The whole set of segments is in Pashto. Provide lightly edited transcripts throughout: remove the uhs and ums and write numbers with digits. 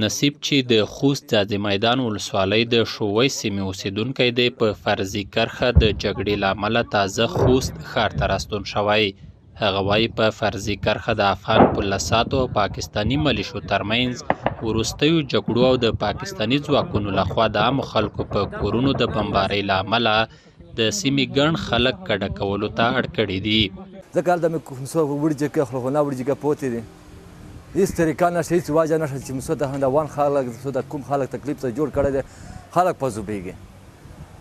نصیب چې د خوست ځاځي میدان ولسوالۍ د شووی سیمې اوسېدونکی دی، په فرضي کرښه د جګړې له امله تازه خوست ښار ته راستون شوی. هغه وايي، په فرضي کرښه د افغان پوله ساتو او پاکستاني ملیشو ترمنځ وروستیو جګړو او د پاکستاني ځواکونو لخوا د عامو خلکو په کورونو د بمبارۍ له امله د سیمې ګڼ خلک کډه کولو ته اړ کړي دي. ځکه هلته مې کوم څه وړي چې خو نه وړي چې پوتې دي، هیڅ طریقه نشته، هیڅ وجه نشته چې موږ ته د افغان خلک څه د کوم خلک تکلیف ته جوړ کړی دی، خلک په ذوبېږي.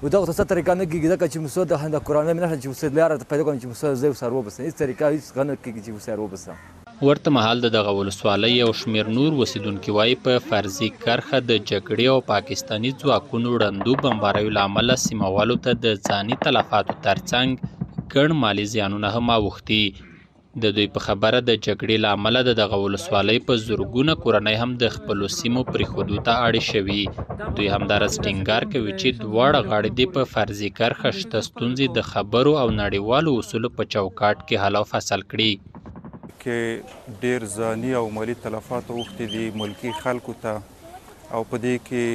او دغه څه طریقه نه کېږي، ځکه چې موږ د کورنۍ مې نشته چې موږ لاره پیدا کړم چې موږ زه سر وبسم، هیڅ طریقه هیڅ غنه کېږي چې موږ سر وبسم. ورته مهال د دغه ولسوالۍ یو شمېر نور اوسېدونکي وايي، په فرضي کرښه د جګړې او پاکستاني ځواکونو ړندو بمباریو له امله سیمهوالو ته د ځاني تلفاتو ترڅنګ ګڼ مالي زیانونه هم اوښتي. د دوی په خبره، د جګړې له امله د دغه ولسوالۍ په زرګونه کورنۍ هم د خپلو سیمو پرېښودو ته اړې شوي. دوی همداراز ټینګار کوي چې دواړه غاړې دې په فرضي کرښه شته ستونزې د خبرو او نړیوالو اصولو په چوکاټ کې حل او فصل کړي. کې ډېر ځاني او مالي تلفات اوښتي دي ملکي خلکو ته او په دې کې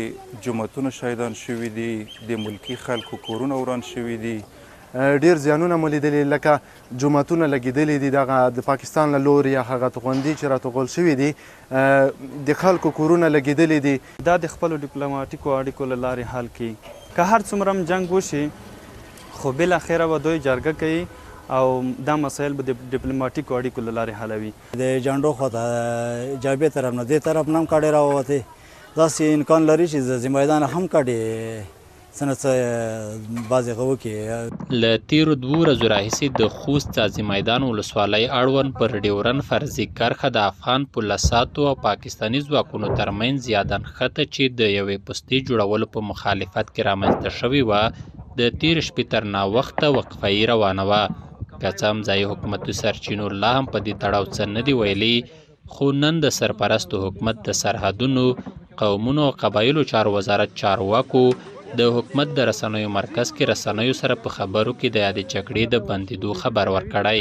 جوماتونه شهیدان شوي دي، د ملکي خلکو کورونه وران شوي دي. ډېر زیانونه مو لیدلي، لکه جوماتونه لګېدلي دي، دغه د پاکستان له لوري یا هغه توغندي چې راتوغول شوي دي، د خلکو کورونه لګېدلي دي. دا د خپلو ډیپلوماټیکو اړیکو له لارې حل کړي. که هر څومره هم جنګ وشي خو بالاخره به دوی جرګه کوي او دا مسایل به د ډیپلوماټیکو اړیکو له لارې حلوي. د جنډو خواته جابې طرف نه دې طرف نه هم کډې راووتې، داسې امکان لري چې ځاځي میدان هم کډې څه نه څه بعضې هغه وکړي. له تېرو دوو ورځو راهیسې د خوست ځاځي میدان ولسوالۍ اړوند پر ډیورن فرضي کرښه د افغان پوله ساتو او پاکستاني ځواکونو ترمنځ یاده نښته چې د یوې پستې جوړولو په مخالفت کې رامنځته شوې وه، د تېرې شپې تر ناوخته وقفه یي روانه وه. که څه هم ځايي حکومتي سرچینو لا هم په دې تړاو څه نه دي ویلي، خو نن د سرپرست حکومت د سرحدونو، قومونو او قبایلو چارو وزارت چارواکو د حکومت د رسنیو مرکز کې رسنیو سره په خبرو کې د یادې جګړې د بندېدو خبر ورکړی.